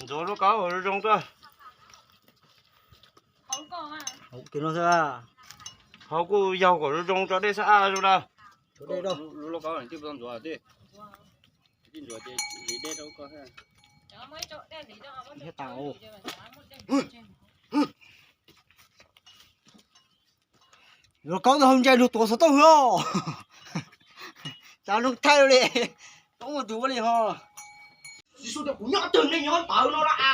Ntxuav lub kaub zoo zoo tuaj. Hauv kuj yaug kom zoo zoo tso dej xab ab zoo na. Yuav kaub ntawd hauv ntsais lug tuav xov tooj hwv os. Cas zoo thaij li, kaub ua tug ua li ho. Yexus tias kuv nyob twg nej nyob ntawd no na a.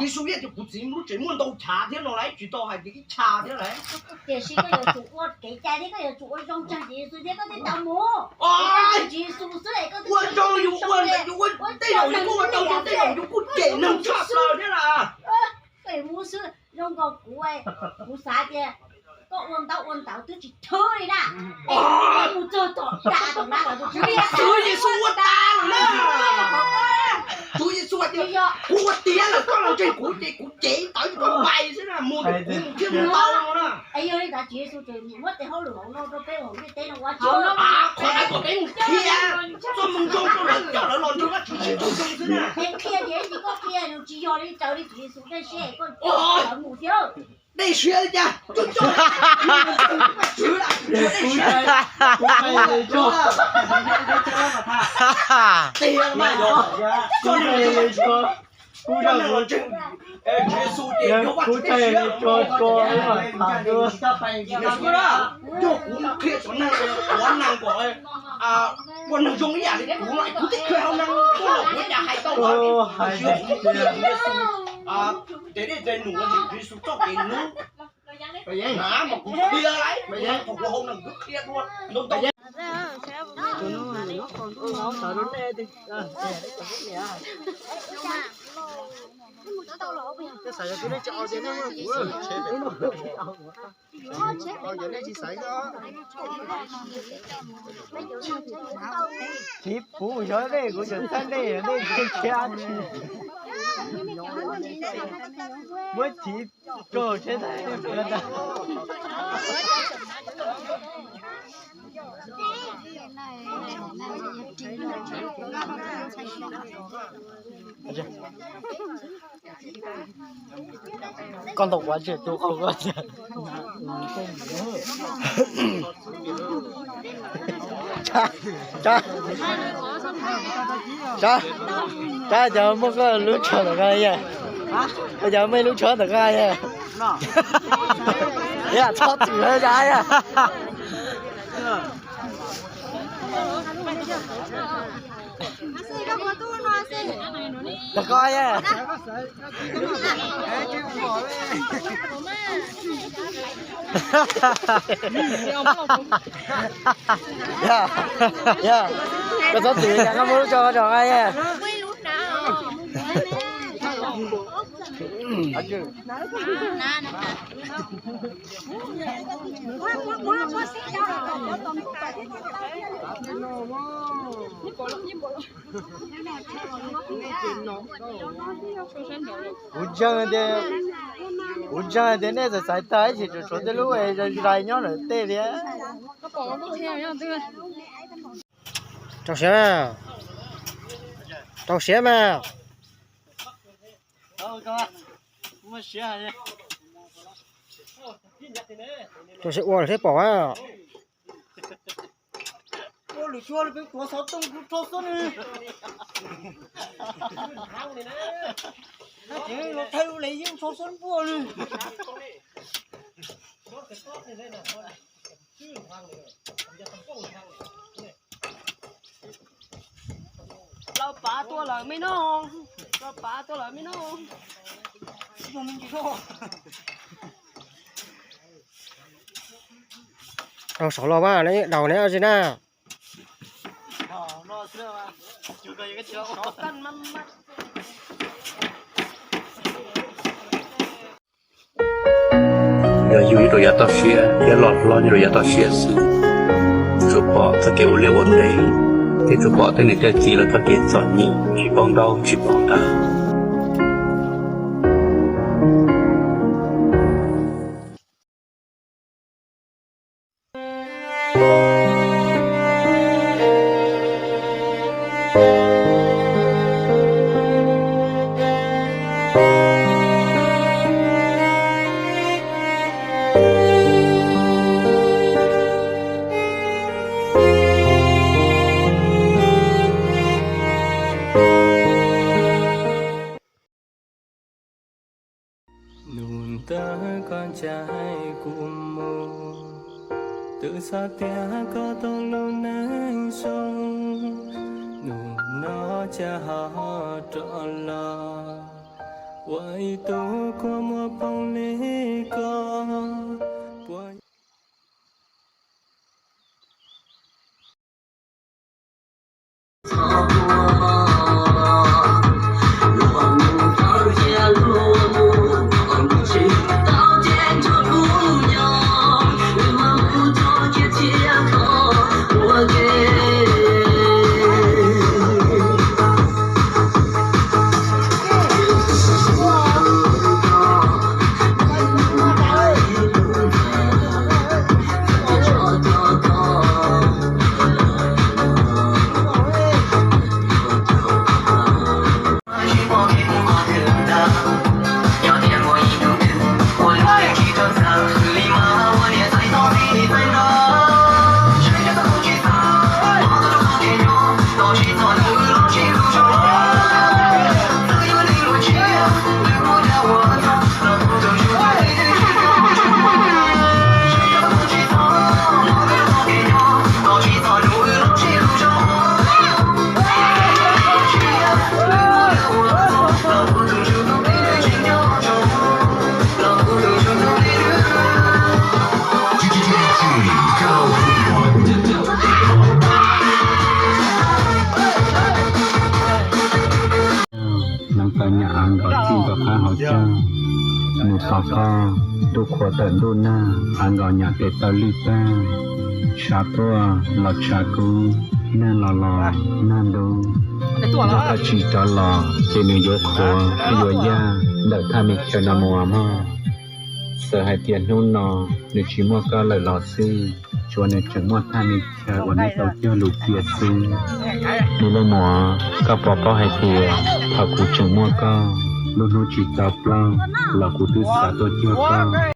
Yexus yeej tias kuv txiv lub tsev muaj ntau chav thiab no lawm, tsis tau hais tias ib chav thiab lawm. Tiam sis koj yuav tsum ua kev cai thiab koj yuav tsum ua zoo tsaug Yexus thiab koj thiaj tau mus. Ua zoo yus ua ntawd yus ua tej zaum yus kuj ua tau, tej zaum yus kuj cem neeg tshaj plaws thiab na. Koj yuav mus xwb, zoo nkaus kuv, kuv xav tias koj ua ntaub ua ntawv twb tsis thwb li na. Mus txog tom da tom na lawm, kuv xwb Yexus ua tas lawm na. Tus Yexus hais tias kuv ua tiav lawm, koj los ntseg kuv ces kuv cev tawv ces kuv pais xwb na, mus kuv mus thiab mus tau no na. Es yog li ntawd Tswv Yexus tseem muab tes hauj lwm hauv no rau peb ua hauv ntiaj teb no ua tsis tau. Qhov ntawd kom peb mus qhia txoj moo zoo rau lawv, coj lawv los nrog Vajtswv sib raug zoo xwb na. Es qhia ces tsis koj qhia, tsis yog li raws li Tswv Yexus tej siab koj coj lawv mus thiab. Dej siab li cas, coj coj Vajtswv, dej siab. Tiag mas, coj neeg los ntseeg Tswv Yexus ces yog Vajtswv dej siab. Yog kuv qhia cov neeg ua neeg kom ua neeg zoo ib yam li kuv no, kuv twb qhia hauv neeg tuaj los kuv cas hais tau lawm. Yog kuv qhia Tswv Yexus tes dej tes num, Tswv Yexus txoj kev hlub na, mas kuv qhia lawm, thaum kuv hauv neeg kuv qhia dua ntau ntau. Txiv puv xyov dej, kuv tseem txhawb dej, dej tsis tshiab tsi. Muab txiv rau tsheb ntag. Koj ntaus quav tsis tu qau koj. Tsab, tsab, tsab, cov muaj koj lub tsho ntawm koj yog, cov muaj ib lub tsho ntawm koj yog. Yam txhob txwm tsab yog. Ntawm koj yog. Yog, yog, koj txhob txwm, koj muab lub tsho rau koj yog. Kuv ntseeg tias, kuv ntseeg tias nej txawm xaiv tag ib chim tseem tshuav tej lub zais nyob ntawm tej thiab. Rau siab, rau siab mas. Rau siab ua thiab pom a. Ua lwm tsua peb tuav xov tooj kuv rho xwb nws. Ces los thawj lub le yeej rho xwb npuaj nws. Los pav tua lawm me no, los pav tua lawm me no. Rau saud los mas, daus neb tsis na. Yog yug nyob rau yav toj siab thiab loj hlob nyob rau yav toj siab xwb, tsuas pom txoj kev ua liaj ua teb, thiab tsuas pom tej niam tej txiv lawv txoj kev txom nyem tsis paub ntaub tsis paub ntawv. Caij kuv mus, twb xav tias koj tau lub neej zoo, hnub no cas ho rov los ua ib tug kua muag phoom li koj. Puas Neev taw nyam av nkos txij nkos qab hauv caug, mus tos koj ntuj qhua tawm ntuj nag, av nkos nyam tes taw lwj tag, tshav tuaj los tshav kub, nag los los nag ntub. Yog koj tsis rov los ces nws yuav qhuav thiab yuav yaj ntawm thaj me chaw no mus mog. Txawm hais tias hnub no nws tsis muaj koj lawm los xij, tsuas nws tseem muaj thaj me chaw uas neb tau cog lus cia xwb. Me leej muam, koj puas paub hais tias thaum kuv tseem muaj koj, lub hnub tsis tau plaub los kuv twb xav tuaj cog koj.